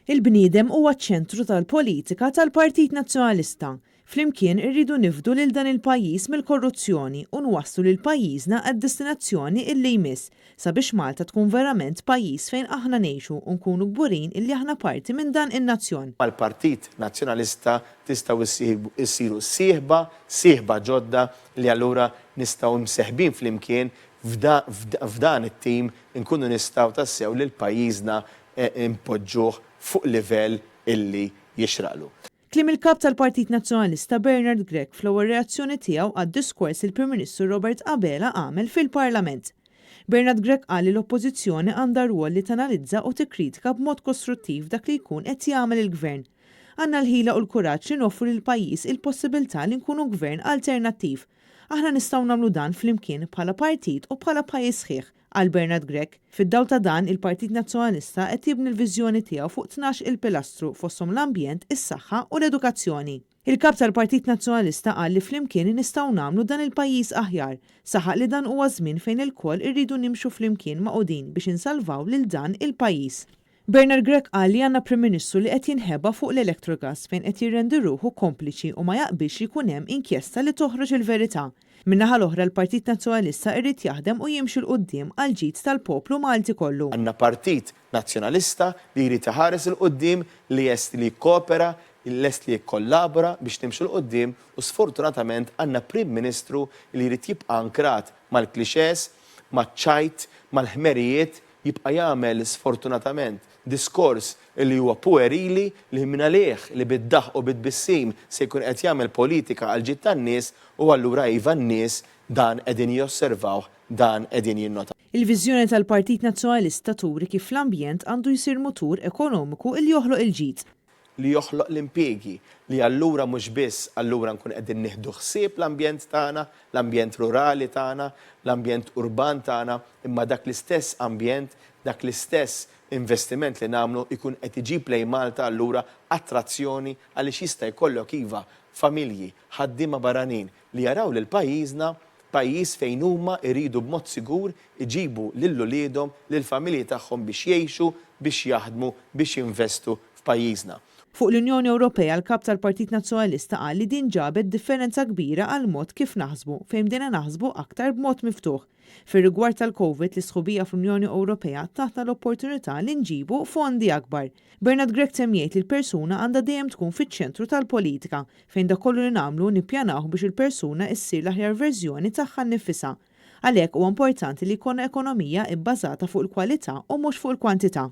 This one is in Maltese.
Il-bniedem huwa ċ-ċentru tal-politika tal-Partit Nazzjonalista. Flimkien irridu nifdu lil dan il-pajjiż mill-korruzzjoni u nwasslu lil pajjiżna għad-destinazzjoni illi jmiss sabiex Malta tkun verament pajjiż fejn aħna ngħixu u nkunu kburin illi aħna parti minn dan in-nazzjon. Mal-Partit Nazzjonalista tistgħu issiru sieħba, sieħba ġodda li allura nistgħu mseħbin flimkien f'dan it-tim inkunu nistgħu tassew lil pajjiżna npoġġuh fuq livell illi jixraqlu. Kliem il-Kap tal-Partit Nazzjonalista Bernard Grech fl-ewwel reazzjoni tiegħu għad-diskors li l-Prim Ministru Robert Abela għamel fil-Parlament. Bernard Grech qal li l-Oppożizzjoni għandha rwol li tanalizza u tikkritika b'mod kostruttiv dak li jkun qed jagħmel il-Gvern. Għandna l-ħila u l-kuraġġ li noffru lill-pajjiż il-possibiltà li nkunu Gvern alternattiv. Aħna nistgħu nagħmlu dan flimkien bħala partit u bħala pajjiż sħiħ, qal Bernard Grech. Fid-dawl ta' dan, il-Partit Nazzjonalista qed jibni l-viżjoni tiegħu fuq 12 il-pilastru fosthom l-ambjent, is-saħħa u l-edukazzjoni. Il-Kap tal-Partit Nazzjonalista qal li flimkien nistgħu nagħmlu dan il-pajjiż aħjar. Saħaq li dan huwa żmien fejn ilkoll irridu nimxu flimkien magħqudin biex insalvaw lil dan il-pajjiż. Bernard Grech qal li għandna Prim Ministru li qed jinħeba fuq l-Electrogas fejn qed jirrendi ruħu kompliċi u ma jaqbilx li jkun hemm inkjesta li toħroġ il-verità. Min-naħa l-oħra l-Partit Nazzjonalista irid jaħdem u jimxi 'l quddiem għall-ġid tal-poplu Malti kollu. Għandna Partit Nazzjonalista li jrid iħares 'il quddiem, li lest li jikkopera, lest li jikkollabora biex nimxu 'l quddiem u sfortunatament għandna Prim Ministru li jrid jibqa' ankrat mal-clichés, maċ-ċajt, mal-ħmerijiet, jibqa' jagħmel sfortunatament diskors li huwa puerili li mingħalih li bid-daħq u bit-tbissim se jkun qed jagħmel politika għall-ġid tan-nies u allura iva n-nies dan qegħdin josservawh, dan qegħdin jinnotawh. Il-viżjoni tal-Partit Nazzjonalista turi kif l-ambjent għandu jsir mutur ekonomiku li joħloq il-ġid. li joħloq l-impjiegi, li allura mhux biss allura nkunu qegħdin nieħdu ħsieb l-ambjent tagħna, l-ambjent rurali tagħna, l-ambjent urban tagħna, imma dak l-istess ambjent, dak l-istess investiment li nagħmlu jkun qed iġib lejn Malta allura attrazzjoni għaliex jista' jkollok iva familji, ħaddiema barranin li jaraw lil pajjiżna pajjiż fejn huma jridu b'mod sigur iġibu lil uliedhom, lill-familji tagħhom biex jgħixu, biex jaħdmu, biex jinvestu f'pajjiżna. Fuq l-Unjoni Ewropea l-Kap tal-Partit Nazzjonalista qal li din ġabet differenza kbira għall-mod kif naħsbu fejn bdejna naħsbu aktar b'mod miftuħ. Fir-rigward tal-Covid l-isħubija fl-Unjoni Ewropea tatna l-opportunità li nġibu fondi akbar. Bernard Grech temm jgħid li l-persuna għandha dejjem tkun fiċ-ċentru tal-politika fejn dak kollu li nagħmlu nippjanawh biex il-persuna issir l-aħjar verżjoni tagħha nnifisha. Għalhekk huwa importanti li jkollna ekonomija ibbażata fuq il-kwalità u mhux fuq il-kwantità.